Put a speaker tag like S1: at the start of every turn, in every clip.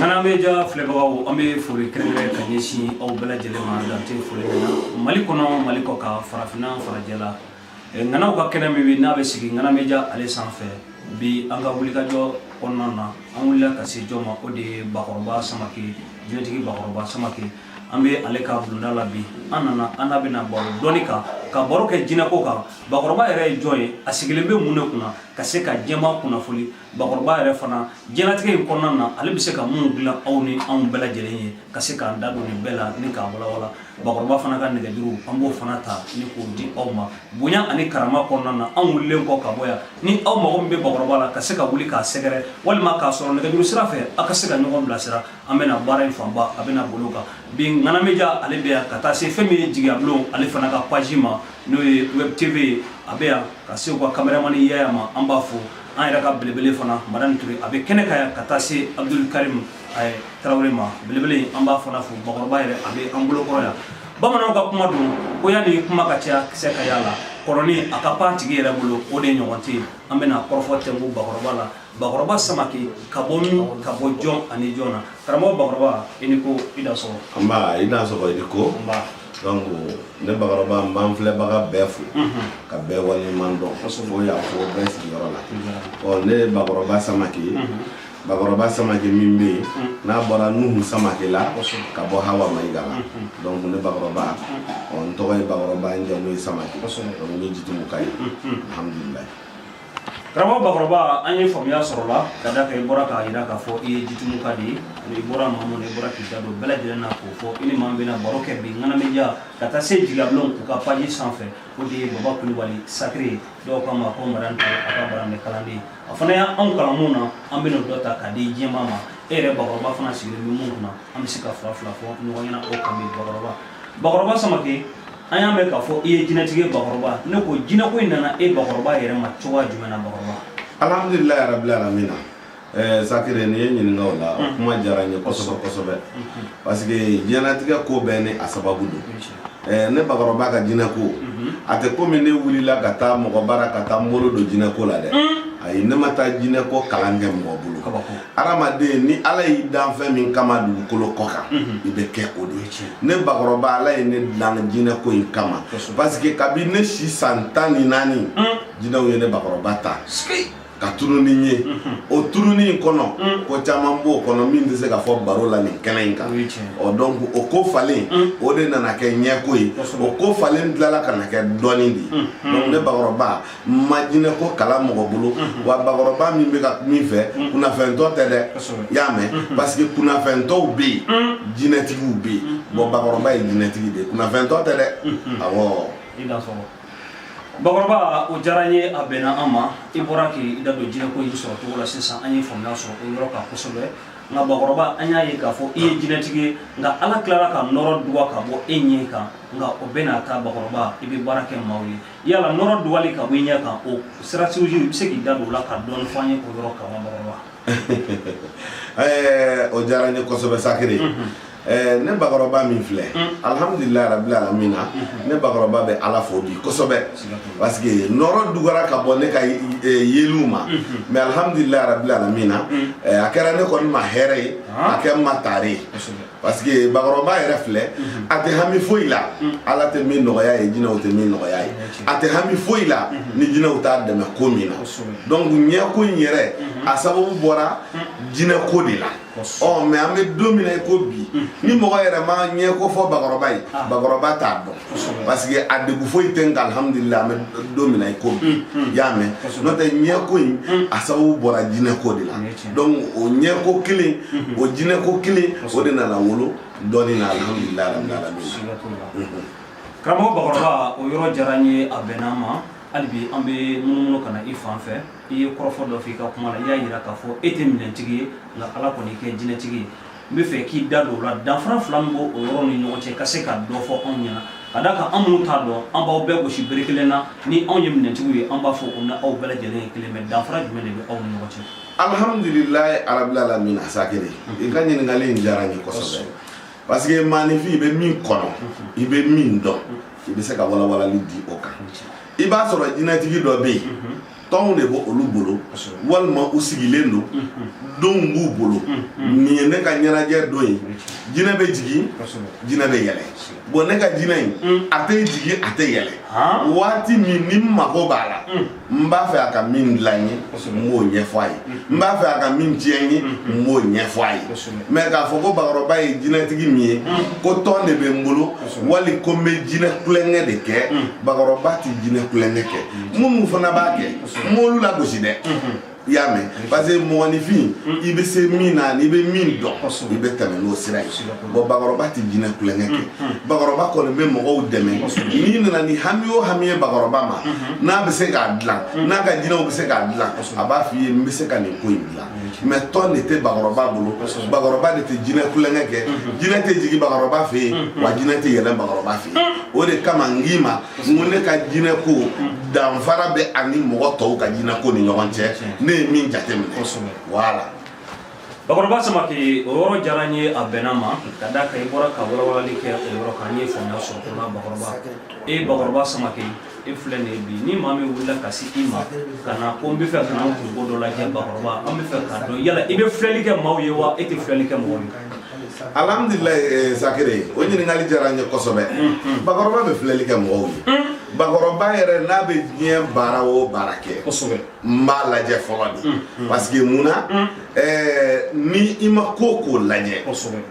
S1: Ŋana Media filɛbagaw, an bɛ foli kɛrɛnkɛrɛn ka ɲɛsin aw bɛɛ lajɛlen ma dan tɛ foli min na, Mali kɔnɔ, Mali kɔ kan, farafinna, farajɛla. Ŋanaw ka kɛnɛ min bɛ n'a bɛ sigi Ŋana Media ale sanfɛ bi, an ka wulikajɔ kɔnɔna na, an wulila ka se jɔn ma? O de ye Bakɔrɔba Samake, jinɛtigi Bakɔrɔba Samake. An bɛ ale ka bulonda la bi. An nana, an n'a bɛna baro dɔɔni kan, ka baro kɛ jinɛko kan. Bakɔrɔba yɛrɛ ye jɔn ye? A sigilen bɛ mun de kunna ka se ka jɛma kunnafoli? Bakɔrɔba yɛrɛ fana, diɲɛlatigɛ in kɔnɔna na, ale bɛ se ka mun dilan aw ni anw bɛɛ lajɛlen ye, ka se k'an da don nin bɛɛ la ni k'a walawala? Bakɔrɔba fana ka nɛgɛjuru, an b'o fana ta ni k'o di aw ma bonya ani karama kɔnɔna na. Anw wulilen kɔ ka bɔ yan, ni aw mago min bɛ bakɔrɔba la, ka se ka wuli k'a sɛgɛrɛ walima k'a sɔrɔ nɛgɛjuru sira fɛ, aw ka se ka ɲɔgɔn bilasira. An bɛna baara in fanba, a bɛna bolo kan bi. Ŋana Media ale bɛ yan ka taa se fɛn min ye jigiyabulon ale fana ka page ma, n'o ye Web TV ye. A bɛ yan ka se u ka caméraman Yaya ma, an b'a fo. An yɛrɛ ka belebele fana, Madani Ture, a bɛ kɛnɛ kan yan ka taa se Abdul Karim Tarawele ma, belebele, an b'a fana fo. Bakɔrɔba yɛrɛ, a bɛ an bolokɔrɔ yan. Bamananw ka kuma don ko yanni kuma ka caya, kisɛ ka y'a la. Kɔrɔni a ka pan tigi yɛrɛ bolo, o de ɲɔgɔn tɛ yen. An bɛna kɔrɔfɔ tɛnku bakɔrɔba la. Bakɔrɔba Samake, ka bɔ min, ka bɔ jɔn ani jɔn na? Karamɔgɔ bakɔrɔba, i ni ko, i da sɔgɔ.
S2: Nba, i da sɔgɔ, i ni ko.
S1: Nba.
S2: Donc ne bakɔrɔba, n b'an filɛbaga bɛɛ fo ka bɛɛ waleɲuman dɔn fo yan fo bɛɛ sigiyɔrɔ la. Ɔ, ne ye Bakɔrɔba Samake ye. Bakɔrɔba Samake min bɛ yen, n'a bɔra Nuhu Samake la, ka bɔ Hawa Mayiga la. Donc ne bakɔrɔba, ɔ, n tɔgɔ ye Bakɔrɔba, n jamu ye Samake. Donc n ye Jitumuka ye, alhamdulilayi.
S1: Karamɔgɔ bakɔrɔba, an ye faamuya sɔrɔ la ka da kan i bɔra k'a jira k'a fɔ i ye Jitumuka de ye, ani i bɔra maa mun na, i bɔra k'i da don bɛɛ lajɛlen na k'o fɔ. I ni maa min bɛna baro kɛ bi Ŋana Media ka taa se jigiyabulon u ka page sanfɛ, o de ye Baba Kulubali Sakire ye, dɔw k'a ma ko Madani Ture, a ka barande kalanden. A fana y'anw kalan mun na, an bɛna dɔ ta k'a di diɲɛmaa ma. E yɛrɛ bakɔrɔba fana sigilen bɛ mun kunna, an bɛ se ka fila fila fɔ ɲɔgɔn ɲɛna o kan bi. Bakɔrɔba Samake, an y'a mɛn k'a fɔ i ye jinɛtigi ye. Bakɔrɔba, ne ko jinɛko in nana e bakɔrɔba yɛrɛ ma cogoya jumɛn na, bakɔrɔba?
S2: Alhamdulilayi rabil alamina. Sakire, nin ye ɲininka o la, o kuma diyara n ye kosɛbɛ kosɛbɛ, parce que diɲɛlatigɛ ko bɛɛ ni a sababu don. Ne bakɔrɔba ka jinɛko, a tɛ komi ne wulila ka taa mɔgɔ bara ka taa n bolo don jinɛko la dɛ. Ayi, ne ma taa jinɛko kalan kɛ mɔgɔ bolo. Hadamaden, ni Ala y'i dan fɛn min kama dugukolo kɔ kan, i bɛ kɛ o de ye. Ne bakɔrɔba, Ala ye ne dan jinɛko in kama, parce que kabi ne si san 14, jinɛw ye ne bakɔrɔba ta ka tununi ye. O tununi in kɔnɔ, ko caman b'o kɔnɔ min tɛ se ka fɔ baro la nin kɛnɛ in kan. Ɔ, donc o ko falen, o de nana kɛ ɲɛko ye. O ko falen tilala ka na kɛ dɔɔni de ye. Donc ne bakɔrɔba ma jinɛko kalan mɔgɔ bolo. Wa bakɔrɔba min bɛ ka min fɛ, kunnafɛntɔ tɛ dɛ, i y'a mɛn? Parce que kunnafɛntɔw bɛ yen, jinɛtigiw bɛ yen. Bon, bakɔrɔba ye jinɛtigi de ye, kunnafɛntɔ tɛ dɛ, awɔ.
S1: I da sɔrɔ, bakɔrɔba, o diyara n ye, a bɛnna an ma. I bɔra k'i da don jinɛko in sɔrɔ cogo la sisan, an ye faamuya sɔrɔ o yɔrɔ kan kosɛbɛ. Nka bakɔrɔba, an y'a ye k'a fɔ i ye jinɛtigi ye, nka Ala tilara ka nɔrɔ duwa ka bɔ e ɲɛ kan. Nka o bɛɛ n'a ta, bakɔrɔba, i bɛ baara kɛ maaw ye. Yala nɔrɔ duwali ka bɔ i ɲɛ kan, o stratégie, i bɛ se k'i da don o la ka dɔɔni fɔ an ye o yɔrɔ kan wa, bakɔrɔba?
S2: O diyara n ye kosɛbɛ, Sakire. Ne bakɔrɔba min filɛ, alhamdulilayi rabil alamina, ne bakɔrɔba bɛ Ala fo bi kosɛbɛ, parce que nɔrɔ dugara ka bɔ ne ka yeliw ma. Mais alhamdulilayi rabil alamina, a kɛra ne kɔni ma hɛrɛ ye, a kɛ n ma taare ye, parce que bakɔrɔba yɛrɛ filɛ, a tɛ hami foyi la Ala tɛ min nɔgɔya ye, jinɛw tɛ min nɔgɔya ye. A tɛ hami foyi la ni jinɛw t'a dɛmɛ ko min na. Donc ɲɛko in yɛrɛ, a sababu bɔra jinɛko de la. Ɔ, mais an bɛ don min na i ko bi, ni mɔgɔ yɛrɛ ma ɲɛko fɔ bakɔrɔba ye, bakɔrɔba t'a dɔn, parce que a degun foyi tɛ n kan, alhamdulilayi, an bɛ don min na i ko bi, i y'a mɛn? N'o tɛ, ɲɛko in a sababu bɔra jinɛko de la. Donc o ɲɛko kelen, o jinɛko kelen, o de nana wolo dɔɔnin na, alhamdulilayi rabbil alamin.
S1: Karamɔgɔ bakɔrɔba, o yɔrɔ diyara n ye, a bɛnna an ma. Hali bi an bɛ munumunu ka na i fan fɛ. I ye kɔrɔfɔ dɔ fɔ i ka kuma la, i y'a jira k'a fɔ e tɛ minɛntigi ye, nka Ala kɔni kɛ jinɛtigi ye. N bɛ fɛ k'i da don o la, danfara fila min b'o o yɔrɔ ni ɲɔgɔn cɛ, ka se ka dɔ fɔ anw ɲɛna, ka d'a kan an minnu t'a dɔn, an b'aw bɛɛ gosi bere kelen na. Ni anw ye minɛntigiw ye, an b'a fɔ o ni aw bɛɛ lajɛlen ye kelen, mais danfara jumɛn de bɛ aw ni ɲɔgɔn cɛ?
S2: Alhamdulilayi rabbil alamin. Sakire, i ka ɲininkali in diyara n ye kosɛbɛ, parce que maaninfin, i bɛ min kɔnɔ, i bɛ min dɔn, i bɛ se ka walawalali di o kan. I b'a sɔrɔ jinɛtigi dɔ bɛ yen. Tɔnw de bɛ olu bolo, walima u sigilen don, donw b'u bolo. Nin ye ne ka ɲɛnajɛ don ye, jinɛ bɛ jigin, jinɛ bɛ yɛlɛ. Bon, ne ka jinɛ in, a tɛ jigin, a tɛ yɛlɛ. Waati min ni n mago b'a la, n b'a fɛ a ka min dilan n ye, n b'o ɲɛfɔ a ye. N b'a fɛ a ka min tiɲɛ n ye, n b'o ɲɛfɔ a ye. Mais k'a fɔ ko bakɔrɔba ye jinɛtigi min ye, ko tɔn de bɛ n bolo, wali ko n bɛ jinɛ kulonkɛ de kɛ, bakɔrɔba tɛ jinɛ kulonkɛ kɛ. Minnu fana b'a kɛ, n m'olu lagosi dɛ, i y'a mɛn, parce que mɔgɔninfin, i bɛ se min na, n'i bɛ min dɔn, i bɛ tɛmɛ n'o sira ye. Bon, bakɔrɔba tɛ jinɛ kulonkɛ kɛ. Bakɔrɔba kɔni bɛ mɔgɔw dɛmɛ. N'i nana ni hami o hami ye bakɔrɔba ma, n'a bɛ se k'a dilan, n'a ka jinɛw bɛ se k'a dilan, a b'a f'i ye: n bɛ se ka nin ko in dilan. Mais tɔn de tɛ bakɔrɔba bolo, bakɔrɔba de tɛ jinɛ kulonkɛ kɛ. Jinɛ tɛ jigin bakɔrɔba fɛ yen, wa jinɛ tɛ yɛlɛn bakɔrɔba fɛ yen. O de kama n k'i ma, n ko ne ka jinɛ ko danfara bɛ ani mɔgɔ tɔw ka jinɛ ko ni ɲɔgɔn cɛ, ne ye min jateminɛ. Voilà.
S1: Bakɔrɔba Samake, o yɔrɔ diyara n ye, a bɛnna ma, ka d'a kan i bɔra ka walawalali kɛ o yɔrɔ kan, n ye faamuya sɔrɔ o la. Bakɔrɔba, e Bakɔrɔba Samake, e filɛ nin ye bi, ni maa min wulila ka se i ma ka na ko n bɛ fɛ ka na n kunko dɔ lajɛ, bakɔrɔba, an bɛ fɛ k'a dɔn, yala i bɛ filɛli kɛ maaw ye wa, e tɛ filɛli kɛ mɔgɔw ye?
S2: Alhamdulilayi, Sakire, o ɲininkali diyara n ye kosɛbɛ. Bakɔrɔba bɛ filɛli kɛ mɔgɔw ye. Bakɔrɔba yɛrɛ, n'a bɛ diɲɛ baara o baara kɛ, n b'a lajɛ fɔlɔ de, parce que mun na, ni i ma ko k'o lajɛ,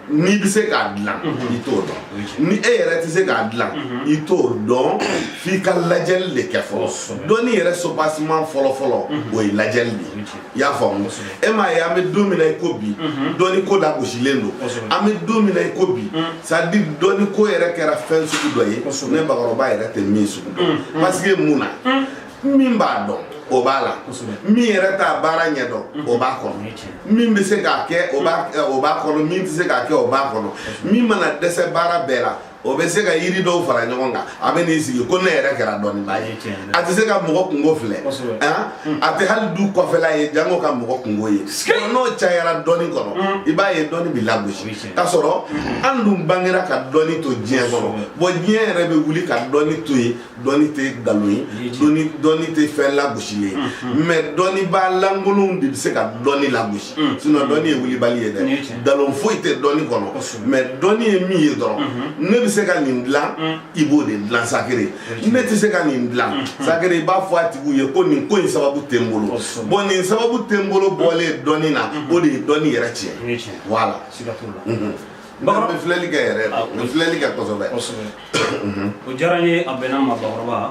S2: n'i bɛ se k'a dilan, i t'o dɔn. Ni e yɛrɛ tɛ se k'a dilan, i t'o dɔn, f'i ka lajɛli de kɛ fɔlɔ. Dɔnni yɛrɛ soubassement fɔlɔ fɔlɔ, o ye lajɛli de ye. I y'a faamu? E m'a ye, an bɛ don min na i ko bi, dɔnni ko lagosilen don. An bɛ don min na i ko bi, c'est à dire dɔnni ko yɛrɛ kɛra fɛn sugu dɔ ye, ne bakɔrɔba yɛrɛ tɛ min sugu dɔn. Parce que mun na, min b'a dɔn, o b'a la. Min yɛrɛ t'a baara ɲɛdɔn, o b'a kɔnɔ. Min bɛ se k'a kɛ, o b'a kɔnɔ. Min tɛ se k'a kɛ, o b'a kɔnɔ. Min mana dɛsɛ baara bɛɛ la, o bɛ se ka yiri dɔw fara ɲɔgɔn kan, a bɛ n'i sigi ko ne yɛrɛ kɛra dɔnnibaa ye. A tɛ se ka mɔgɔ kungo filɛ, a tɛ hali du kɔfɛla ye, jango ka mɔgɔ kungo ye. N'o cayara dɔnni kɔnɔ, i b'a ye dɔnni bɛ lagosi, k'a sɔrɔ an dun bangera ka dɔnni to diɲɛ kɔnɔ. Bon, diɲɛ yɛrɛ bɛ wuli ka dɔnni to yen. Dɔnni tɛ nkalon ye, dɔnni tɛ fɛn lagosilen ye, mais dɔnnibaa lankolonw de bɛ se ka dɔnni lagosi. Sinon dɔnni ye wulibali ye dɛ, nkalon foyi tɛ dɔnni kɔnɔ. Mais dɔnni ye min ye dɔrɔn, ne bɛ se ka nin dilan, i b'o de dilan. Sakire, ne tɛ se ka nin dilan. Sakire, i b'a fɔ a tigiw ye ko nin ko in sababu tɛ n bolo. Bon, nin sababu tɛ n bolo bɔlen dɔnni na, o de ye dɔnni yɛrɛ tiɲɛ. Voilà. N bɛ filɛli kɛ yɛrɛ, n bɛ filɛli kɛ kosɛbɛ.
S1: O diyara n ye, a bɛnna ma. Bakɔrɔba,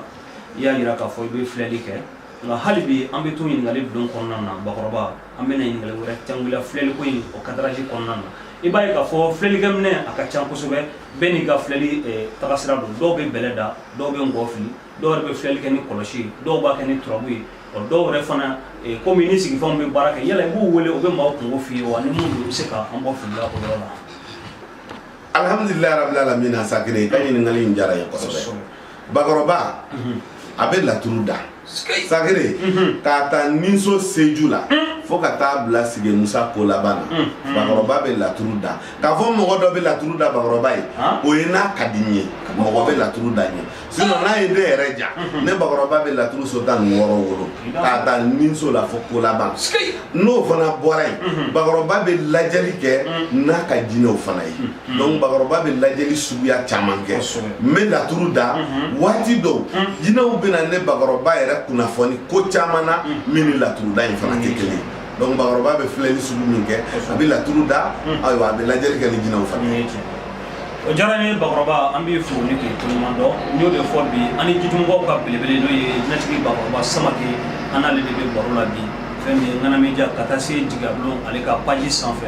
S1: i y'a jira k'a fɔ i bɛ filɛli kɛ, nka hali bi an bɛ to ɲininkali bulon kɔnɔna na. Bakɔrɔba, an bɛna ɲininkali wɛrɛ tɛnkuya filɛli ko in o cadrage kɔnɔna na. I b'a ye k'a fɔ filɛlikɛminɛ a ka ca kosɛbɛ, bɛɛ n'i ka filɛli tagasira don. Dɔw bɛ bɛlɛ da, dɔw bɛ ngɔ fili, dɔw yɛrɛ bɛ filɛli kɛ ni kɔlɔsi ye, dɔw b'a kɛ ni turabu ye, dɔw yɛrɛ fana komi ni sigifɛnw bɛ baara kɛ. Yala i b'u wele, u bɛ maaw kungo f'i ye wa? Ni mun don, i bɛ se ka an bɔ fili la o yɔrɔ la?
S2: Alhamdulilayi rabbil alamin. Sakire, i ka ɲininkali in diyara n ye kosɛbɛ. Bakɔrɔba a bɛ laturu da, Sakire, k'a ta ninso seju la fo ka taa bila Sige Musa ko laban na. Bakɔrɔba bɛ laturu da. K'a fɔ mɔgɔ dɔ bɛ laturu da bakɔrɔba ye, o ye n'a ka di n ye, mɔgɔ bɛ laturu da n ye. Sinon n'a ye ne yɛrɛ ja, ne bakɔrɔba bɛ laturu so 16 wolo, k'a ta ninso la fo ko laban. N'o fana bɔra yen, bakɔrɔba bɛ lajɛli kɛ n'a ka jinɛw fana ye. Donc bakɔrɔba bɛ lajɛli suguya caman kɛ. N bɛ laturu da. Waati dɔw, jinɛw bɛ na ne bakɔrɔba yɛrɛ kunnafoni ko caman na min ni laturuda in fana tɛ kelen ye. Donc bakɔrɔba bɛ filɛli sugu min kɛ, a bɛ laturu da, ayiwa, a bɛ lajɛli kɛ ni jinɛw fana ye.
S1: O diyara n ye, bakɔrɔba, an b'i fo ni k'i koɲuman dɔn. N y'o de fɔ bi, an ni jijumɔgɔw ka belebele, n'o ye jinɛtigi bakɔrɔba Samake, an n'ale de bɛ baro la bi. Fɛn min ye Ŋanameja ka taa se Jigabulon ale ka page sanfɛ.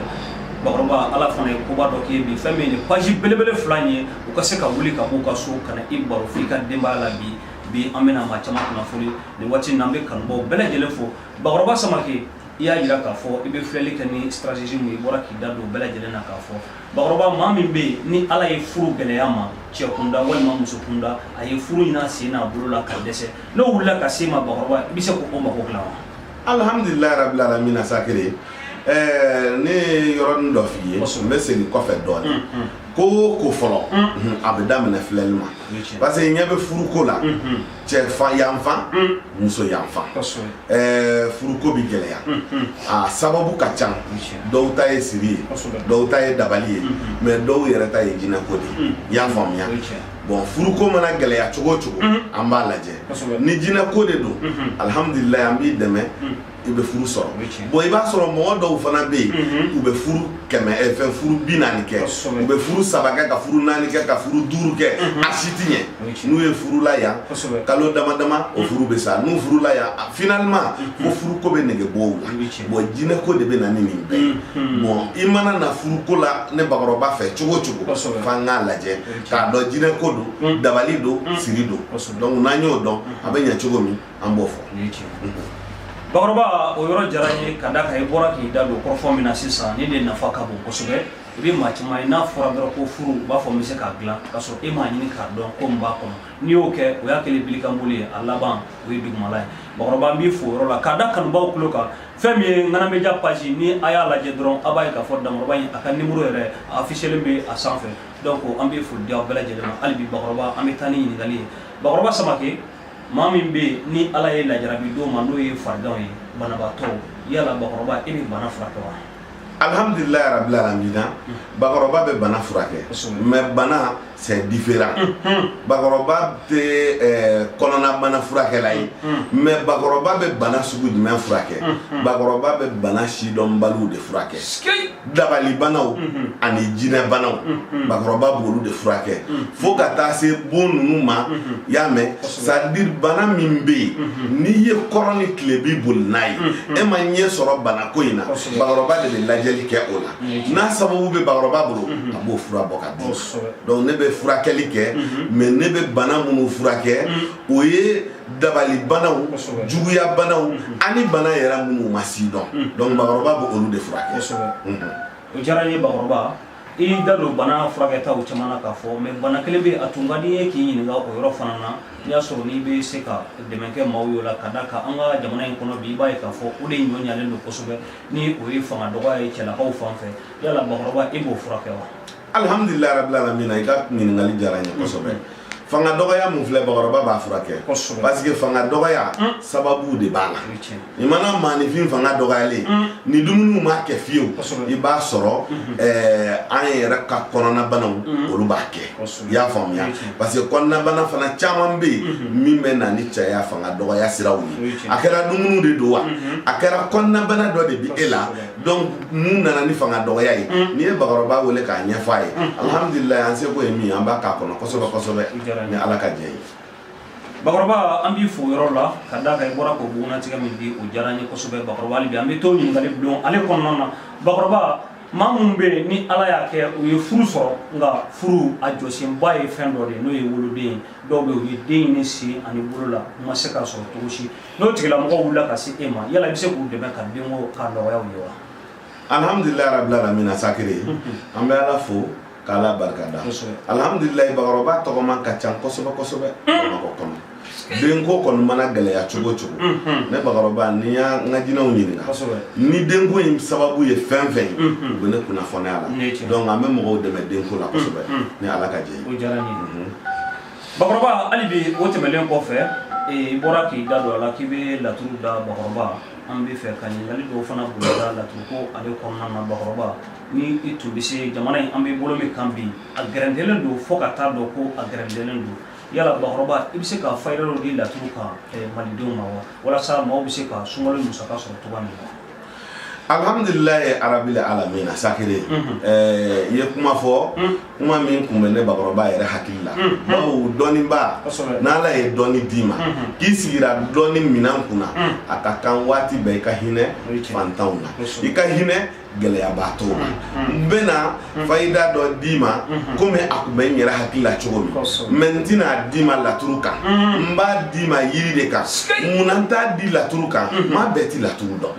S1: Bakɔrɔba, Ala fana ye koba dɔ k'i ye bi, fɛn min ye page belebele fila in ye, u ka se ka wuli ka b'u ka so ka na i baro f'i ka denbaya la bi. Bi an bɛna maa caman kunnafoni nin waati in na. An bɛ kanubaw bɛɛ lajɛlen fo. Bakɔrɔba Samake, i y'a jira k'a fɔ i bɛ filɛli kɛ ni stratégie mun ye, i bɔra k'i da don bɛɛ lajɛlen na k'a fɔ. Bakɔrɔba, maa min bɛ yen ni Ala ye furu gɛlɛya ma, cɛ kunda walima muso kunda, a ye furu ɲini a sen n'a bolo la ka dɛsɛ, n'o wulila ka se ma, bakɔrɔba, i bɛ se k'o mako dilan wa?
S2: Alhamdulilayi rabbil alamin. Sakire, Ne ye yɔrɔnin dɔ f'i ye, n bɛ segin kɔfɛ dɔɔnin. Ko o ko fɔlɔ, a bɛ daminɛ filɛli ma, parce que ɲɛ bɛ furuko la, cɛ fan yanfan, muso yanfan, furuko bɛ gɛlɛya. A sababu ka ca. Dɔw ta ye siri ye, dɔw ta ye dabali ye, mais dɔw yɛrɛ ta ye jinɛko de ye. I y'a faamuya? Bon, furuko mana gɛlɛya cogo o cogo, an b'a lajɛ. Ni jinɛko de don, alihamudulilayi, an b'i dɛmɛ, i bɛ furu sɔrɔ. Bon, i b'a sɔrɔ mɔgɔ dɔw fana bɛ yen, u bɛ furu 100, fɛn furu 40 kɛ, u bɛ furu saba kɛ, ka furu naani kɛ, ka furu duuru kɛ, a si ti ɲɛ. N'u ye furu la yan, kalo dama dama, o furu bɛ sa. N'u furu la yan, finalement fo furuko bɛ nege bɔ u la. Bon, jinɛko de bɛ na ni nin bɛɛ ye. Bon, i mana na furuko la ne bakɔrɔba fɛ cogo o cogo, f'an k'a lajɛ k'a dɔn jinɛko don, dabali don, siri don. Donc n'an y'o dɔn, a bɛ ɲɛ cogo min, an b'o fɔ.
S1: Bakɔrɔba, o yɔrɔ diyara n ye, ka da kan i bɔra k'i da don kɔrɔfɔ min na sisan, ni de nafa ka bon kosɛbɛ. I bɛ maa caman ye, n'a fɔra dɔrɔn ko furu, u b'a fɔ n bɛ se k'a dilan, k'a sɔrɔ e m'a ɲini k'a dɔn ko mun b'a kɔnɔ. N'i y'o kɛ, o y'a kɛlen bilikanboli ye, a laban o ye dugumala ye. Bakɔrɔba, n b'i fo o yɔrɔ la k'a da kanubaw tulo kan. Fɛn min ye Ŋanameja page, ni a y'a lajɛ dɔrɔn, a b'a ye k'a fɔ Damakɔrɔba in, a ka numéro yɛrɛ a affiché bɛ a sanfɛ. Donc an bɛ foli di aw bɛɛ lajɛlen ma. Hali bi Bakɔrɔba, an bɛ taa ni ɲininkali ye. Bakɔrɔba Samake, maa min bɛ yen ni Ala ye lajarabi d'o ma, n'o ye fariganw ye, banabaatɔw, yala Bakɔrɔba, e bɛ bana furakɛ wa?
S2: Alhamdulilayi rabil alamina, bakɔrɔba bɛ bana furakɛ, mais bana, c'est différent. Bakɔrɔba tɛ kɔnɔna bana furakɛla ye, mais bakɔrɔba bɛ bana sugu jumɛn furakɛ? Bakɔrɔba bɛ bana sidɔnbaliw de furakɛ, dabalibanaw ani jinɛbanaw. Bakɔrɔba b'olu de furakɛ fo ka taa se bon ninnu ma. I y'a mɛn? C'est à dire bana min bɛ yen, n'i ye kɔrɔn ni tilebi boli n'a ye, e ma ɲɛ sɔrɔ banako in na, bakɔrɔba de bɛ lajɛli kɛ o la. N'a sababu bɛ bakɔrɔba bolo, a b'o fura bɔ ka di. Donc ne bɛ furakɛli kɛ, mais ne bɛ bana minnu furakɛ, o ye dabalibanaw, juguyabanaw ani bana yɛrɛ minnu ma si dɔn. Donc bakɔrɔba bɛ olu de furakɛ.
S1: O diyara n ye. Bakɔrɔba, i da don bana furakɛtaw caman na k'a fɔ, mais bana kelen bɛ, a tun ka di n ye k'i ɲininka o yɔrɔ fana na, n'i y'a sɔrɔ n'i bɛ se ka dɛmɛ kɛ maaw ye o la, ka da kan an ka jamana in kɔnɔ bi, i b'a ye k'a fɔ o de ɲɔ ɲalen don kosɛbɛ, ni o ye fanga dɔgɔya ye cɛlakaw fan fɛ. Yala Bakɔrɔba, e b'o furakɛ wa?
S2: Alhamdulilayi rabil alamina, i ka ɲininkali diyara n ye kosɛbɛ. Fanga dɔgɔya mun filɛ, bakɔrɔba b'a furakɛ, parce que fanga dɔgɔya sababu de b'a la. I mana maaninfin fanga dɔgɔyalen, ni dumuniw m'a kɛ fiyewu, i b'a sɔrɔ an yɛrɛ ka kɔnɔnabanaw, olu b'a kɛ. I y'a faamuya? Parce que kɔnɔnabana fana caman bɛ yen min bɛ na ni cɛya fanga dɔgɔya siraw ye. A kɛra dumuniw de don wa, a kɛra kɔnɔnabana dɔ de bɛ e la, donc mun nana ni fanga dɔgɔya ye, n'i ye bakɔrɔba wele k'a ɲɛfɔ a ye, alhamdulilayi, an seko ye min ye, an b'a k'a kɔnɔ kosɛbɛ kosɛbɛ, ni Ala ka jɛ ye.
S1: Bakɔrɔba, an b'i fo yɔrɔ la, ka d'a kan i bɔra k'o bugunnatigɛ min di, o diyara n ye kosɛbɛ. Bakɔrɔba, hali bi an bɛ to ɲininkali bulon ale kɔnɔna na. Bakɔrɔba, maa minnu bɛ yen ni Ala y'a kɛ u ye furu sɔrɔ, nka furu a jɔsenba ye fɛn dɔ de ye, n'o ye woloden ye, dɔw bɛ yen, u ye den ɲini sen ani bolo la, u ma se k'a sɔrɔ cogo si, n'o tigilamɔgɔ wulila ka se e ma, yala i bɛ se k'u dɛmɛ ka denko k'a nɔgɔya u ye wa?
S2: Alhamdulilayi rabil alamina, Sakiri, an bɛ Ala fo k'Ala barika da. Alhamdulilayi, bakɔrɔba tɔgɔma ka ca kosɛbɛ kosɛbɛ Bamakɔ kɔnɔ. Denko kɔni mana gɛlɛya cogo o cogo, ne bakɔrɔba, n'i y'a n ka jinɛw ɲininka ni denko in sababu ye fɛn fɛn ye, u bɛ ne kunnafoniya la. Donc an bɛ mɔgɔw dɛmɛ denko la kosɛbɛ, ni Ala ka jɛ ye.
S1: O diyara n ye, Bakɔrɔba. Hali bi o tɛmɛnen kɔfɛ, i bɔra k'i da don a la k'i bɛ laturu da. Bakɔrɔba, an bɛ fɛ ka ɲininkali dɔw fana boloda laturu ko ale kɔnɔna na. Bakɔrɔba, ni i tun bɛ se, jamana in, an bɛ bolo min kan bi, a gɛrɛntɛlen don fo ka taa dɔn ko a gɛrɛntɛlen don. Yala Bakɔrɔba, i bɛ se ka fayida dɔ di laturu kan malidenw ma wa, walasa maaw bɛ se ka sunkalo musaka sɔrɔ cogoya min na?
S2: Alhamdulilayi arabil alamina, Sakire, i ye kuma fɔ, kuma min kun bɛ ne bakɔrɔba yɛrɛ hakili la, bawo dɔnniba, n'Ala ye dɔnni d'i ma, k'i sigira dɔnni minan kunna, a ka kan waati bɛɛ i ka hinɛ fantanw na, i ka hinɛ gɛlɛyabaatɔw la. N bɛna fayida dɔ d'i ma komi a kun bɛ n yɛrɛ hakili la cogo min, mais n tɛna d'i ma laturu kan, n b'a d'i ma yiri de kan. Munna n t'a di laturu kan? Maa bɛɛ ti laturu dɔn.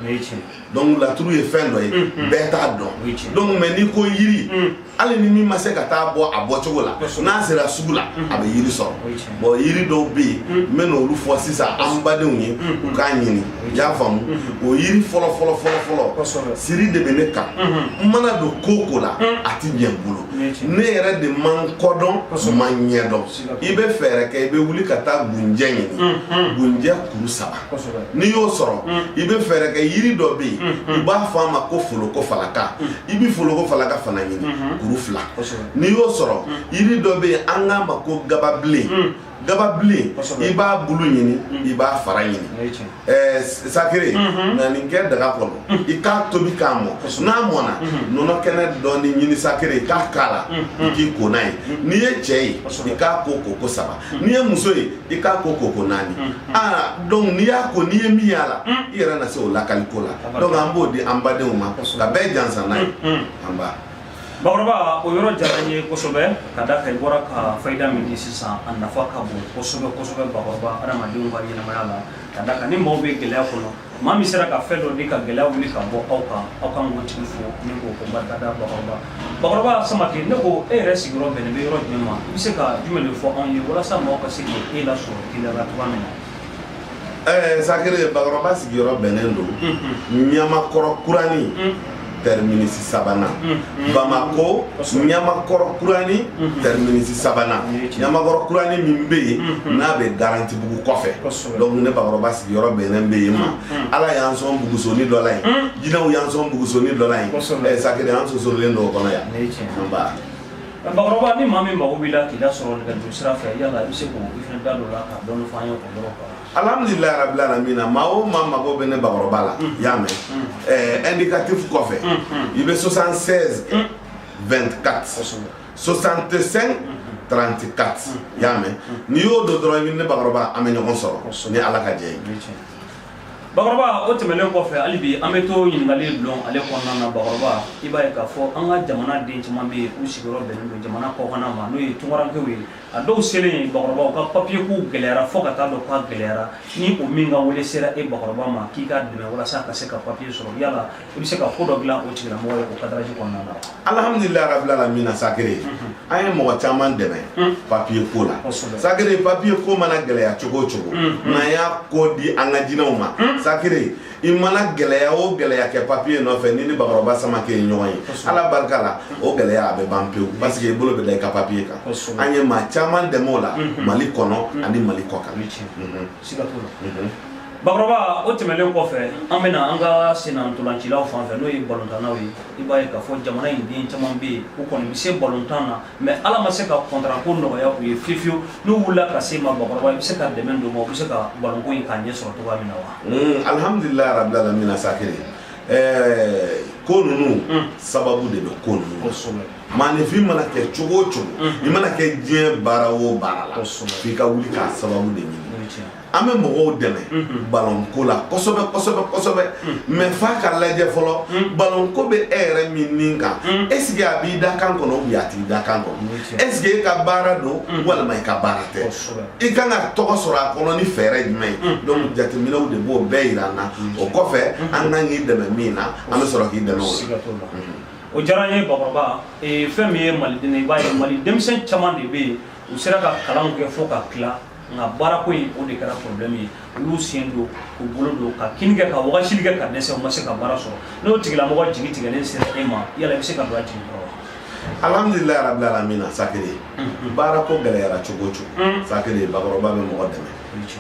S2: Donc laturu ye fɛn dɔ ye, bɛɛ t'a dɔn. Donc mais n'i ko yiri, hali ni min ma se ka taa bɔ a bɔcogo la, n'a sera sugu la, a bɛ yiri sɔrɔ. Bon, yiri dɔw bɛ yen, n bɛ n'olu fɔ sisan an badenw ye, u k'a ɲini. I y'a faamu? O yiri fɔlɔ fɔlɔ fɔlɔ fɔlɔ, siri de bɛ ne kan. N mana don ko o ko la, a ti ɲɛ n bolo. Ne yɛrɛ de man kɔ dɔn, man ɲɛ dɔn. I bɛ fɛɛrɛ kɛ, i bɛ wuli ka taa gunjɛ ɲini, gunjɛ kuru 3. N'i y'o sɔrɔ, i bɛ fɛɛrɛ kɛ, yiri dɔ bɛ yen, u b'a fɔ a ma ko foloko falaka. I bɛ foloko falaka fana ɲini, kuru 2. N'i y'o sɔrɔ, yiri dɔ bɛ yen, an k'a ma ko gababilen. Gababilen, i b'a bulu ɲini, i b'a fara ɲini. Sakire na nin kɛ daga kɔnɔ, i k'a tobi k'a mɔ. N'a mɔna, nɔnɔ kɛnɛ dɔɔni ɲini, sakire, i k'a k'a la, i k'i ko n'a ye. N'i ye cɛ ye, i k'a ko ko 3. N'i ye muso ye, i k'a ko ko 4. Aa, donc n'i y'a ko, n'i ye min y'a la, i yɛrɛ na se o lakaliko la. Donc an b'o di an badenw ma ka bɛɛ jansa n'a ye. An b'a
S1: Bakɔrɔba, o yɔrɔ diyara n ye kosɛbɛ, ka da kan i bɔra ka fayida min di sisan, a nafa ka bon kosɛbɛ kosɛbɛ, bakɔrɔba, adamadenw ka ɲɛnamaya la. Ka da kan ni maaw bɛ gɛlɛya kɔnɔ, maa min sera ka fɛn dɔ di ka gɛlɛya wuli ka bɔ aw kan, aw kan k'o tigi fo ni k'o ko barikada. Bakɔrɔba, bakɔrɔba Samake, ne ko e yɛrɛ sigiyɔrɔ bɛnnen bɛ yɔrɔ jumɛn ma? I bɛ se ka jumɛn de fɔ anw ye walasa maaw ka se k'e lasɔrɔ teliya la cogoya min na?
S2: Sakire, bakɔrɔba sigiyɔrɔ bɛnnen don Ɲamakɔrɔ Kurani, terminus sabanan, Bamako. Ɲamakɔrɔ Kurani, terminus sabanan, Ɲamakɔrɔ Kurani min bɛ yen n'a bɛ Garantibugu kɔfɛ. Donc ne bakɔrɔba sigiyɔrɔ bɛnnen bɛ yen ma. Ala y'an sɔn bugusoni dɔ la yen, jinɛw y'an sɔn bugusoni dɔ la yen. Sakire, an sosorolen don o kɔnɔ yan. An ba
S1: Bakɔrɔba, ni maa min mago b'i la k'i lasɔrɔ nɛgɛjuru sira fɛ, yala i bɛ se k'o i fana da don la ka dɔɔni fɔ an ye o yɔrɔ kan?
S2: Alhamdulilayi rabil alamina. Maa o maa mago bɛ ne bakɔrɔba la, i y'a mɛn, indicatif kɔfɛ, i bɛ 76 24 65 34. I y'a mɛn? N'i y'o don dɔrɔn, i bɛ ne bakɔrɔba, an bɛ ɲɔgɔn sɔrɔ ni Ala ka jɛ ye.
S1: Bakɔrɔba, o tɛmɛnen kɔfɛ, hali bi an bɛ to ɲininkali bulon ale kɔnɔna na. Bakɔrɔba, i b'a ye k'a fɔ an ka jamana den caman bɛ yen, u sigiyɔrɔ bɛnnen don jamana kɔkanna ma, n'o ye tunkarankew ye. A dɔw selen, bakɔrɔba, u ka papiye kow gɛlɛyara fo ka taa dɔn k'a gɛlɛyara. Ni o min ka wele sera e bakɔrɔba ma k'i ka dɛmɛ walasa ka se ka papiye sɔrɔ, yala i bɛ se ka ko dɔ dilan o tigilamɔgɔ ye o cadrage kɔnɔna na?
S2: Alhamdulilayi rabil alamina. Sakire, an ye mɔgɔ caman dɛmɛ papiye ko la. Sakire, papiye ko mana gɛlɛya cogo o cogo, n'an y'a ko di an ka jinɛw ma, Sakire, i mana gɛlɛya o gɛlɛya kɛ papiye nɔfɛ, ni bakɔrɔba Samakɛ ye ɲɔgɔn ye, Ala barika la, o gɛlɛya a bɛ ban pewu, parce que i bolo bɛ da i ka papiye kan. An ye maa caman dɛmɛ o la, Mali kɔnɔ ani Mali kɔ kan.
S1: Siga t'o la. Bakɔrɔba, o tɛmɛnen kɔfɛ, an bɛna an ka senna ntolancilaw fan fɛ, n'o ye balontannaw ye. I b'a ye k'a fɔ jamana in den caman bɛ yen, u kɔni bɛ se balontan na, mais Ala ma se ka contrat ko nɔgɔya u ye fiyewu fiyewu. N'u wulila ka se ma, bakɔrɔba, i bɛ se ka dɛmɛ don u ma, u bɛ se ka balonko in k'a ɲɛ sɔrɔ cogoya min na wa?
S2: Alhamdulilayi rabil alamina. Sakire, ko ninnu sababu de bɛ ko ninnu. Maaninfin mana kɛ cogo o cogo, i mana kɛ diɲɛ baara o baara la, f'i ka wuli k'a sababu de ɲini. An bɛ mɔgɔw dɛmɛ balonko la kosɛbɛ kosɛbɛ kosɛbɛ, mais f'a ka lajɛ fɔlɔ, balonko bɛ e yɛrɛ min nin kan, est ce que a b'i da kan kɔnɔ ou bien a t'i da kan kɔnɔ? Est ce que e ka baara don walima i ka baara tɛ? I kan ka tɔgɔ sɔrɔ a kɔnɔ ni fɛɛrɛ jumɛn ye? Donc jateminɛw de b'o bɛɛ yira an na. O kɔfɛ, an kan k'i dɛmɛ min na, an bɛ sɔrɔ k'i dɛmɛ o la.
S1: O diyara n ye, bakɔrɔba. Fɛn min ye maliden ye, i b'a ye Mali denmisɛn caman de bɛ yen, u sera ka kalanw kɛ fo ka tila, nka baarako in, o de kɛra problème ye. Olu sen don k'u bolo don ka kini kɛ ka wagasili kɛ ka dɛsɛ, u ma se ka baara sɔrɔ. N'o tigilamɔgɔ jigi tigɛlen sera e ma, yala i bɛ se ka don a jigi kɔrɔ wa?
S2: Alhamdulilayi rabil alamina. Sakire, baara ko gɛlɛyara cogo o cogo, Sakire, bakɔrɔba bɛ mɔgɔ dɛmɛ.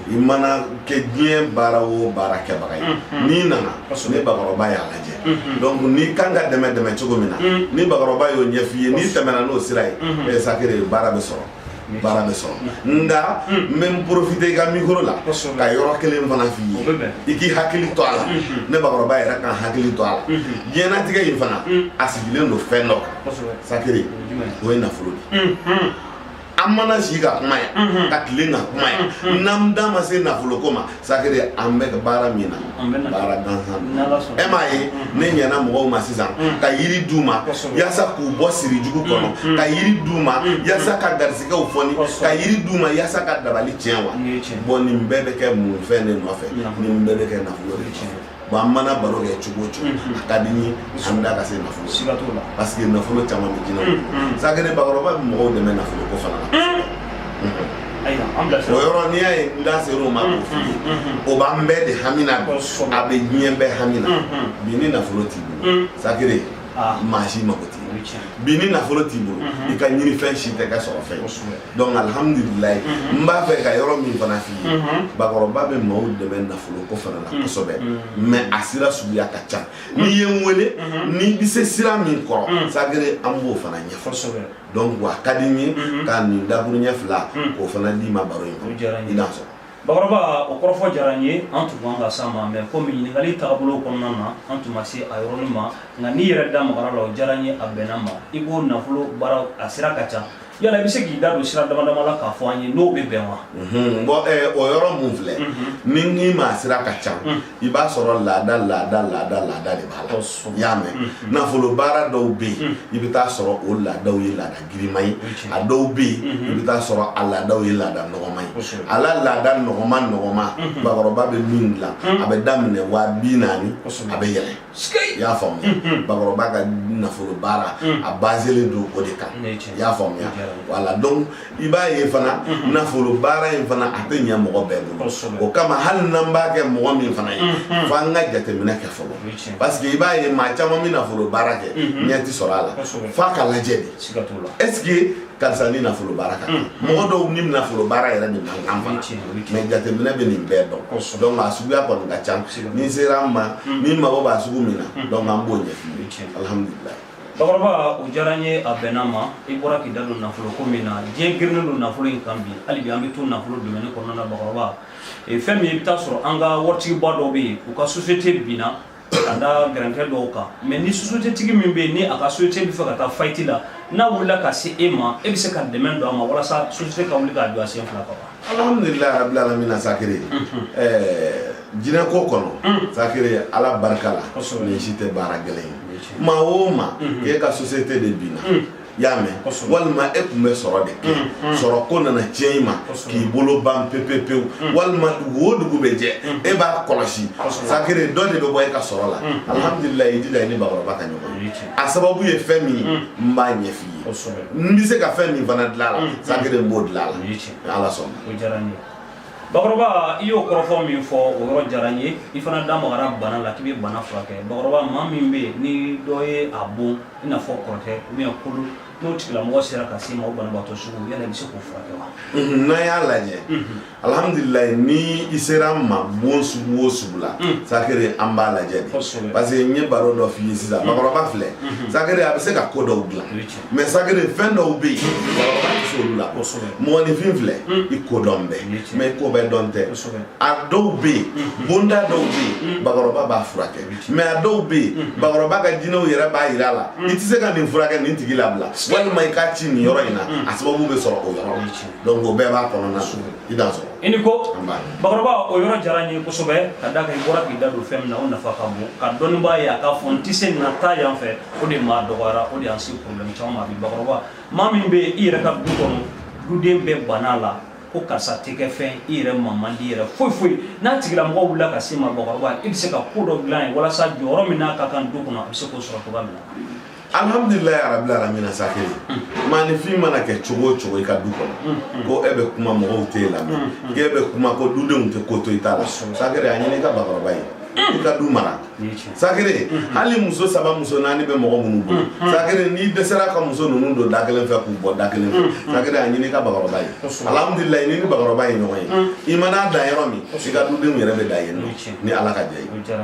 S2: I mana kɛ diɲɛ baara o baara kɛbaga ye, n'i nana, ni bakɔrɔba y'a lajɛ, donc n'i kan ka dɛmɛ dɛmɛ cogo min na, ni bakɔrɔba y'o ɲɛf'i ye, n'i tɛmɛna n'o sira ye, Sakire, baara bɛ sɔrɔ, baara bɛ sɔrɔ. Nka n bɛ n profiter i ka micro la ka yɔrɔ kelen fana f'i ye, i k'i hakili to a la. Ne bakɔrɔba yɛrɛ kan hakili to a la. Diɲɛlatigɛ in fana, a sigilen don fɛn dɔ kan, Sakire, o ye nafolo de ye. An mana sigi ka kuma yan, ka tilen ka kuma yan, n'an da ma se nafolo ko ma, Sakire, an bɛ baara min na, baara gansan. E m'a ye, ne ɲɛna mɔgɔw ma sisan ka yiri d'u ma yaasa k'u bɔ siri jugu kɔnɔ, ka yiri d'u ma yaasa ka garisigɛw fɔni, ka yiri d'u ma yaasa ka dabali tiɲɛ wa. Bon, nin bɛɛ bɛ kɛ mun fɛn de nɔfɛ? Nin bɛɛ bɛ kɛ nafolo de nɔfɛ. Bon, an mana baro kɛ cogo o cogo, a ka di n ye an da ka se nafolo.
S1: Siga t'o la.
S2: Parce que nafolo caman bɛ jinɛ bolo. Sakere, bakɔrɔba bɛ mɔgɔw dɛmɛ nafolo ko fana na.
S1: Ayiwa, an bilasira.
S2: O yɔrɔ, n'i y'a ye n da ser'o ma k'o f'i ye, o b'an bɛɛ de hami na bi. A bɛ diɲɛ bɛɛ hami na bi. Ni nafolo t'i bolo, Sakere, maa si mako t'i
S1: O ye tiɲɛ.
S2: Bi ni nafolo t'i bolo, i ka ɲinifɛn si tɛ kɛ sɔrɔ fɛn ye. Donc alhamdulilayi, n b'a fɛ ka yɔrɔ min fana f'i ye, bakɔrɔba bɛ maaw dɛmɛ nafolo ko fana na kosɛbɛ, mais a sira suguya ka ca. N'i ye n wele, n'i bɛ se sira min kɔrɔ, Sakere, an b'o fana ɲɛfɔ. Donc a ka di n ye ka nin dakuruɲɛ fila k'o fana d'i ma baro in
S1: O diyara n
S2: kɔnɔ.
S1: ye.
S2: I n'a sɔrɔ.
S1: Bakɔrɔba, o kɔrɔfɔ diyara n ye. An tun kan ka s'a ma, mais komi ɲininkali tagabolo kɔnɔna na, an tun ma se a yɔrɔnin ma, nka n'i yɛrɛ da magara la, o diyara n ye, a bɛnna ma. I ko nafolo baara, a sira ka ca. Yala i bɛ se k'i da don sira dama dama la k'a fɔ an ye, n'o bɛ bɛn wa?
S2: Bon, o yɔrɔ mun filɛ, ni n k'i ma a sira ka ca, i b'a sɔrɔ laada laada laada laada de b'a la. I y'a mɛn, nafolo baara dɔw bɛ yen, i bɛ taa sɔrɔ o laadaw ye laada girinman ye. A dɔw bɛ yen, i bɛ taa sɔrɔ a laadaw ye laada nɔgɔman ye. A la laada nɔgɔman nɔgɔman, bakɔrɔba bɛ min dilan, a bɛ daminɛ 40 000, a bɛ yɛlɛ. I y'a faamuya? Bakɔrɔba ka nafolo baara, a baselen don o de kan. I y'a faamuya? Voilà. Donc i b'a ye fana, nafolo baara in fana, a tɛ ɲɛ mɔgɔ bɛɛ bolo. O kama, hali n'an b'a kɛ mɔgɔ min fana ye, f'an ka jateminɛ kɛ fɔlɔ, parce que i b'a ye maa caman bɛ nafolo baara kɛ, ɲɛ ti sɔrɔ a la. F'a ka lajɛ de, est ce que karisa ni nafolo baara ka kan? Mɔgɔ dɔw ni nafolo baara yɛrɛ de man kan fana, mais jateminɛ bɛ nin bɛɛ dɔn. Donc a suguya kɔni ka ca. N'i sera an ma, n'i mago b'a sugu min na, donc an b'o ɲɛf'i ye, alhamdulilayi.
S1: Bakɔrɔba, o diyara n ye, a bɛnna ma. I bɔra k'i da don nafolo ko min na, diɲɛ girinnen don nafolo in kan bi. Hali bi an bɛ to nafolo domaine kɔnɔna na. Bakɔrɔba, fɛn min, i bɛ taa sɔrɔ an ka waritigiba dɔw bɛ yen, u ka société binna ka da gɛrɛntɛ dɔw kan. Mais ni société tigi min bɛ yen, ni a ka société bɛ fɛ ka taa faillite la, n'a wulila ka se e ma, e bɛ se ka dɛmɛ don a ma walasa société ka wuli k'a jɔ a sen fila kan wa?
S2: Alhamdulilayi rabil alamina. Sakere, jinɛ ko kɔnɔ, Sakere, Ala barika la, nin si tɛ baara gɛlɛn ye. Maa o maa k'e ka société de binna, i y'a mɛn, walima e tun bɛ sɔrɔ de kɛ, sɔrɔ ko nana tiɲɛ i ma k'i bolo ban pewu pewu, walima dugu o dugu bɛ jɛ e b'a kɔlɔsi, Sakere, dɔ de bɛ bɔ e ka sɔrɔ la, alhamdulilayi, i jija i ni bakɔrɔba ka ɲɔgɔn ye. A sababu ye fɛn min ye, n b'a ɲɛf'i ye. N bɛ se ka fɛn min fana dilan a la, Sakere, n b'o dilan a la, Ala sɔnna.
S1: O diyara n ye, bakɔrɔba. I y'o kɔrɔfɔ min fɔ, o yɔrɔ diyara n ye. I fana da magara bana la, k'i bɛ bana furakɛ. Bakɔrɔba, maa min bɛ yen ni dɔ ye a bon, i n'a fɔ kɔrɔtɛ ou bien kolo, n'o tigilamɔgɔ sera ka se ma, o banabaatɔ sugu, yala i bɛ se k'o furakɛ wa?
S2: N'an y'a lajɛ, alhamdulilayi, ni i sera an ma bon sugu o sugu la, Sakere, an b'a lajɛ de, parce que n ye baro dɔ f'i ye sisan. Bakɔrɔba filɛ, Sakere, a bɛ se ka ko dɔw dilan, mais Sakere, fɛn dɔw bɛ yen, bakɔrɔba tɛ se olu la. Mɔgɔninfin filɛ, i ko dɔn bɛɛ, mais i ko bɛɛ dɔn tɛ. A dɔw bɛ yen, bonda dɔw bɛ yen, bakɔrɔba b'a furakɛ, mais a dɔw bɛ yen, bakɔrɔba ka jinɛw yɛrɛ b'a yira a la, i tɛ se ka nin furakɛ nin tigi labila, walima i k'a ci nin yɔrɔ in na, a sababu bɛ sɔrɔ o yɔrɔ la. Donc o bɛɛ b'a kɔnɔna na, i dan sɔrɔ.
S1: I ni ko, bakɔrɔba, o yɔrɔ diyara n ye kosɛbɛ, ka d'a kan i bɔra k'i da don fɛn min na, o nafa ka bon. Ka dɔnnibaa ye a k'a fɔ n tɛ se nin na, taa yan fɛ, o de maa dɔgɔyara, o de y'an se problème caman ma bi. Bakɔrɔba, maa min bɛ i yɛrɛ ka du kɔnɔ, duden bɛɛ banna a la ko karisa tɛ kɛ fɛn, i yɛrɛ ma man di yɛrɛ foyi foyi, n'a tigilamɔgɔ wulila ka se ma, bakɔrɔba, i bɛ se ka ko dɔ dilan ye walasa jɔyɔrɔ min n'a ka kan du kɔnɔ, a bɛ se k'o sɔrɔ cogoya min na?
S2: Alhamdulilayi rabil alamina. Sakere, maaninfin mana kɛ cogo o cogo i ka du kɔnɔ, ko e bɛ kuma mɔgɔw t'e lamɛn, k'e bɛ kuma ko dudenw tɛ ko to i ta la, Sakere, a ɲini i ka bakɔrɔba ye, i ka du mara. Sakere, hali muso saba, muso naani bɛ mɔgɔ minnu bolo, Sakere, n'i dɛsɛra ka muso ninnu don da kelen fɛ k'u bɔ da kelen fɛ, Sakere, a ɲini i ka bakɔrɔba ye. Alhamdulilayi, ni bakɔrɔba ye ɲɔgɔn ye, i mana dan yɔrɔ min, i ka dudenw yɛrɛ bɛ da yen nɔ, ni Ala ka jɛ ye.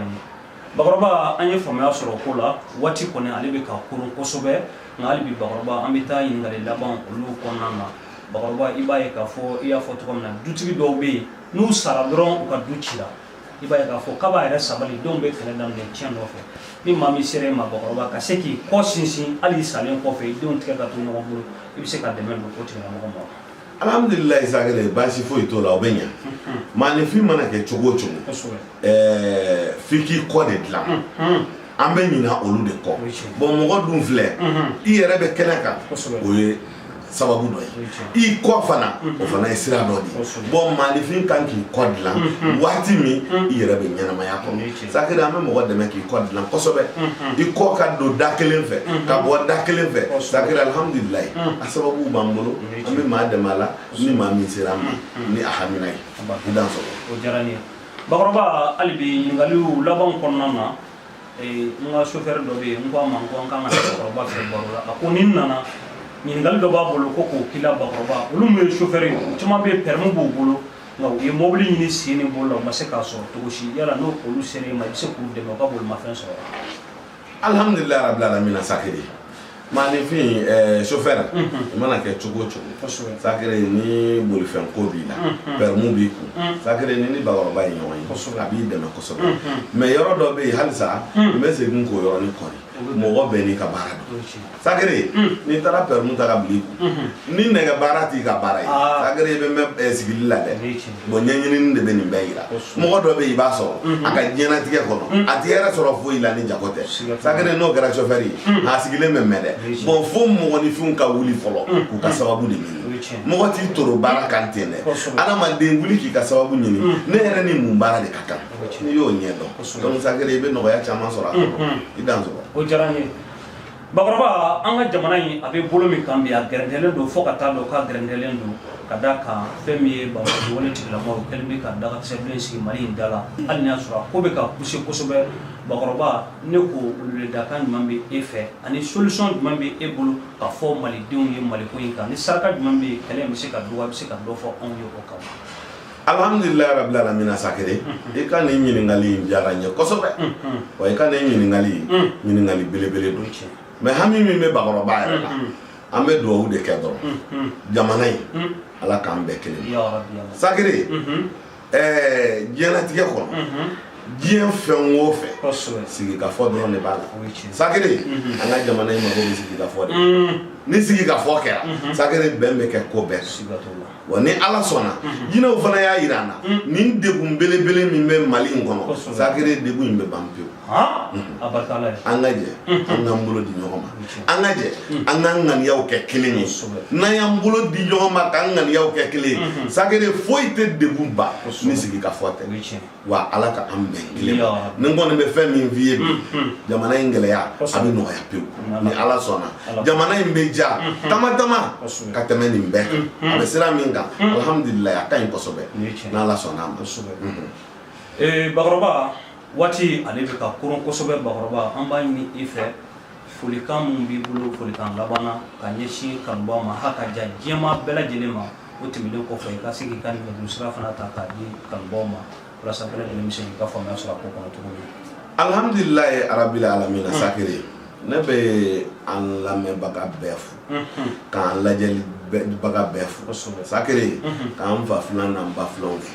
S1: Bakɔrɔba, an ye faamuya sɔrɔ ko la. Waati kɔni, ale bɛ ka koron kosɛbɛ, nka hali bi, bakɔrɔba, an bɛ taa ɲininkali laban olu kɔnɔna na. Bakɔrɔba, i b'a ye k'a fɔ i y'a fɔ cogo min na, dutigi dɔw bɛ yen, n'u sara dɔrɔn, u ka du cira. I b'a ye k'a fɔ k'a b'a yɛrɛ sabali, denw bɛ kɛlɛ daminɛ tiɲɛ nɔfɛ. Ni maa min sera e ma, bakɔrɔba, ka se k'i kɔ sinsin, hali i salen kɔfɛ, i denw tigɛ ka to ɲɔgɔn bolo, i bɛ se ka dɛmɛ don o tigilamɔgɔ ma?
S2: Alhamdulilayi, Sakere, baasi foyi t'o la, o bɛ ɲa. Maaninfin mana kɛ cogo o cogo, f'i k'i kɔ de dilan. An bɛ ɲina olu de kɔ. Bon, mɔgɔ dun filɛ, i yɛrɛ bɛ kɛnɛ kan, o ye sababu dɔ ye. I kɔ fana, o fana ye sira dɔ de ye. Bon, maaninfin kan k'i kɔ dilan waati min i yɛrɛ bɛ ɲɛnamaya kɔnɔ. Sakiri, an bɛ mɔgɔ dɛmɛ k'i kɔ dilan kosɛbɛ, i kɔ ka don da kelen fɛ ka bɔ da kelen fɛ. Sakiri, alhamdulilayi, a sababu b'an bolo, an bɛ maa dɛmɛ a la ni maa min sera an ma ni a hamina ye. I dan sɔgɔ.
S1: O diyara n ye, bakɔrɔba. Hali bi ɲininkaliw laban kɔnɔna na, n ka chauffeur dɔ bɛ yen, n ko a ma n ko an kan ka na bakɔrɔba fɛ baro la. A ko ni n nana, ɲininkali dɔ b'a bolo ko k'o k'i la. Bakɔrɔba, olu min ye chauffeur ye, u caman bɛ yen, permis b'u bolo, nka u ye mobili ɲini sen ni bolo la, u ma se k'a sɔrɔ cogo si. Yala n'o olu sera i ma, i bɛ se k'u dɛmɛ u ka bolimafɛn sɔrɔ wa?
S2: Alhamdulilayi rabil alamina. Sakiri, maaninfin, chauffeur, i mana kɛ cogo o cogo, Sakiri, ni bolifɛn ko b'i la, permis b'i kun, Sakiri, ni bakɔrɔba ye ɲɔgɔn ye, a b'i dɛmɛ kosɛbɛ. Mais yɔrɔ dɔ bɛ yen halisa, n bɛ segin k'o yɔrɔnin kɔri. Mɔgɔ bɛɛ n'i ka baara don. Sakiri, n'i taara permis ta ka bila i kun, ni nɛgɛ baara t'i ka baara ye, Sakiri, i bɛ mɛn sigili la dɛ. Bon, ɲɛɲinini de bɛ nin bɛɛ yira. Mɔgɔ dɔ bɛ yen, i b'a sɔrɔ a ka diɲɛlatigɛ kɔnɔ, a tɛ hɛrɛ sɔrɔ foyi la ni jago tɛ. Sakiri, n'o kɛra chauffeur ye, a sigilen bɛ mɛn dɛ. Bon, fo mɔgɔninfinw ka wuli fɔlɔ k'u ka sababu de ɲini. Mɔgɔ t'i toro baara kan ten dɛ. Adamaden, wuli k'i ka sababu ɲini. Ne yɛrɛ ni mun baara de ka kan, n'i y'o ɲɛ dɔn, donc Sakiri, i bɛ nɔgɔya caman sɔrɔ a kɔnɔ. I dan sɔrɔ.
S1: O diyara n ye, bakɔrɔba. An ka jamana in, a bɛ bolo min kan bi, a gɛrɛntɛlen don fo ka taa dɔn k'a gɛrɛntɛlen don, ka da kan fɛn min ye banbali wale tigilamɔgɔw kɛlen bɛ ka dagakisɛ bilen sigi Mali in da la, hali n'a y'a sɔrɔ a ko bɛ ka pousser kosɛbɛ. Bakɔrɔba, ne ko weledakan jumɛn bɛ e fɛ, ani solution jumɛn bɛ e bolo ka fɔ malidenw ye maliko in kan, ni saraka jumɛn bɛ yen, kɛlɛ in bɛ se ka dɔgɔ, a bɛ se ka dɔ fɔ anw ye o kan?
S2: Alhamdulilayi rabil alamina. Sakiri, i ka nin ɲininkali in diyara n ye kosɛbɛ. Wa i ka nin ɲininkali, ɲininkali belebele don. Mais hami min bɛ bakɔrɔba yɛrɛ la, an bɛ dugawu de kɛ dɔrɔn, jamana in, Ala k'an bɛɛ kelen. Sakiri, diɲɛlatigɛ kɔnɔ, diɲɛ fɛn o fɛn, sigikafɔ dɔrɔn de b'a la. Sakiri, an ka jamana in mago bɛ sigikafɔ de. Ni sigikafɔ kɛra, Sakiri, bɛn bɛ kɛ ko bɛɛ. Wa ni Ala sɔnna, jinɛw fana y'a yira an na, nin degun belebele min bɛ Mali in kɔnɔ, Sakiri, degun in bɛ ban pewu. An ka jɛ, an k'an bolo di ɲɔgɔn ma, an ka jɛ, an k'an ŋaniyaw kɛ kelen ye. N'an y'an bolo di ɲɔgɔn ma k'an ŋaniyaw kɛ kelen ye, Sakiri, foyi tɛ degun ba ni sigikafɔ tɛ. Wa Ala ka an bɛn kelen ma. Ni n kɔni bɛ fɛn min f'i ye bi, jamana in gɛlɛya, a bɛ nɔgɔya pewu ni Ala sɔnna. Jamana in bɛ ja tama tama ka tɛmɛ nin bɛɛ kan. A bɛ sira min kan, alhamdulilayi, a ka ɲi kosɛbɛ n'Ala sɔnna a ma.
S1: Bakɔrɔba, waati ale bɛ ka koron kosɛbɛ. Bakɔrɔba, an b'a ɲini i fɛ, folikan min b'i bolo, folikan laban na ka ɲɛsin kanubaw ma, ha ka ja diɲɛmaa bɛɛ lajɛlen ma. O tɛmɛnen kɔfɛ, i ka se k'i ka nɛgɛjuru sira fana ta k'a di kanubaw ma, walasa bɛɛ lajɛlen bɛ se k'i ka faamuya sɔrɔ a ko kɔnɔ cogo min.
S2: Alhamdulilayi arabil alamina. Sakiri, ne bɛ an lamɛnbaga bɛɛ fo, k'an lajɛlibaga bɛɛ fo. Sakiri, k'an fa filan n'an ba filanw fo,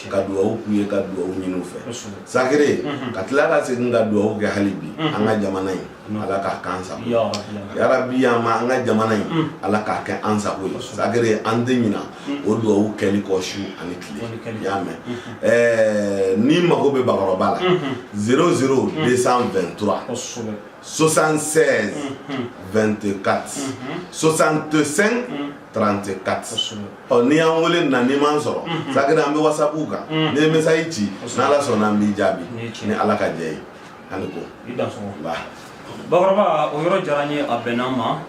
S2: ka dugawu k'u ye, ka dugawu ɲini u fɛ. Sakiri, ka tila ka segin ka dugawu kɛ hali bi, an ka jamana in, Ala k'a k'an sago yarabi. An ma an ka jamana in, Ala k'a kɛ an sago ye. Sakiri, an tɛ ɲina o dugawu kɛli kɔ su ani tile. I y'a mɛn? N'i mago bɛ bakɔrɔba la, 00 223 76 24 65 34. Ɔ, n'i y'an wele na, n'i m'an sɔrɔ, Sakiri, an bɛ WhatsApp kan. N'i ye message ci, n'Ala sɔnna, an b'i jaabi ni Ala ka jɛ ye. Hali ko.
S1: I dansɔgɔ, bakɔrɔba. O yɔrɔ diyara n ye, a bɛnna an ma.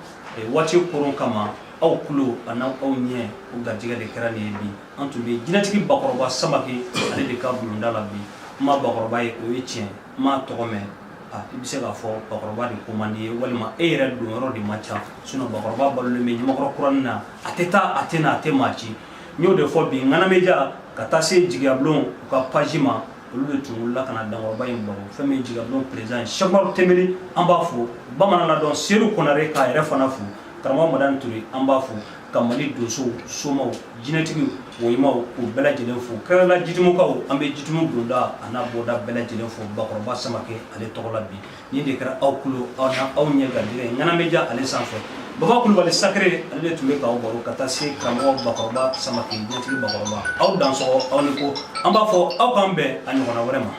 S1: Waati koron kama, aw tulo a n'aw ɲɛ, o garijɛgɛ de kɛra nin ye bi. An tun bɛ jinɛtigi bakɔrɔba Samake, ale de ka bulonda la bi. N ma bakɔrɔba ye, o ye tiɲɛ. N m'a tɔgɔ mɛn. A i bɛ se k'a fɔ bakɔrɔba de ko man di ye, walima e yɛrɛ don yɔrɔ de man ca. Sinon bakɔrɔba balolen bɛ Ɲamakɔrɔ kuranin na, a tɛ taa, a tɛ na, a tɛ maa ci. N y'o de fɔ bi, Ŋanameja ka taa se Jigiyabulon, u ka page ma, olu de tun wulila ka na dankɔrɔba in baro. Fɛn min ye Jigiyabulon président ye, Sɛkumaru Tembeli, an b'a fo. Bamanan ladɔn Sedu Konare, k'a yɛrɛ fana fo. Karamɔgɔ Madani Ture, an b'a fo. Ka Mali donsow, somaw, jinɛtigiw, woyimaw, k'u bɛɛ lajɛlen fo. Kɛrɛnkɛrɛnnenya Jitumukaw, an bɛ Jitumu bonda a n'a bɔda bɛɛ lajɛlen fo bakɔrɔba Samake ale tɔgɔ la bi. Nin de kɛra aw kulo aw na aw ɲɛ garijɛgɛ ye Ŋanameja ale sanfɛ. Baba Kulubali Sakere, ale de tun bɛ k'aw baro, ka taa se karamɔgɔ bakɔrɔba Samake, jinɛtigi bakɔrɔba. Aw dansɔgɔ, aw ni ko. An b'a fɔ aw k'an bɛn a ɲɔgɔnna wɛrɛ ma.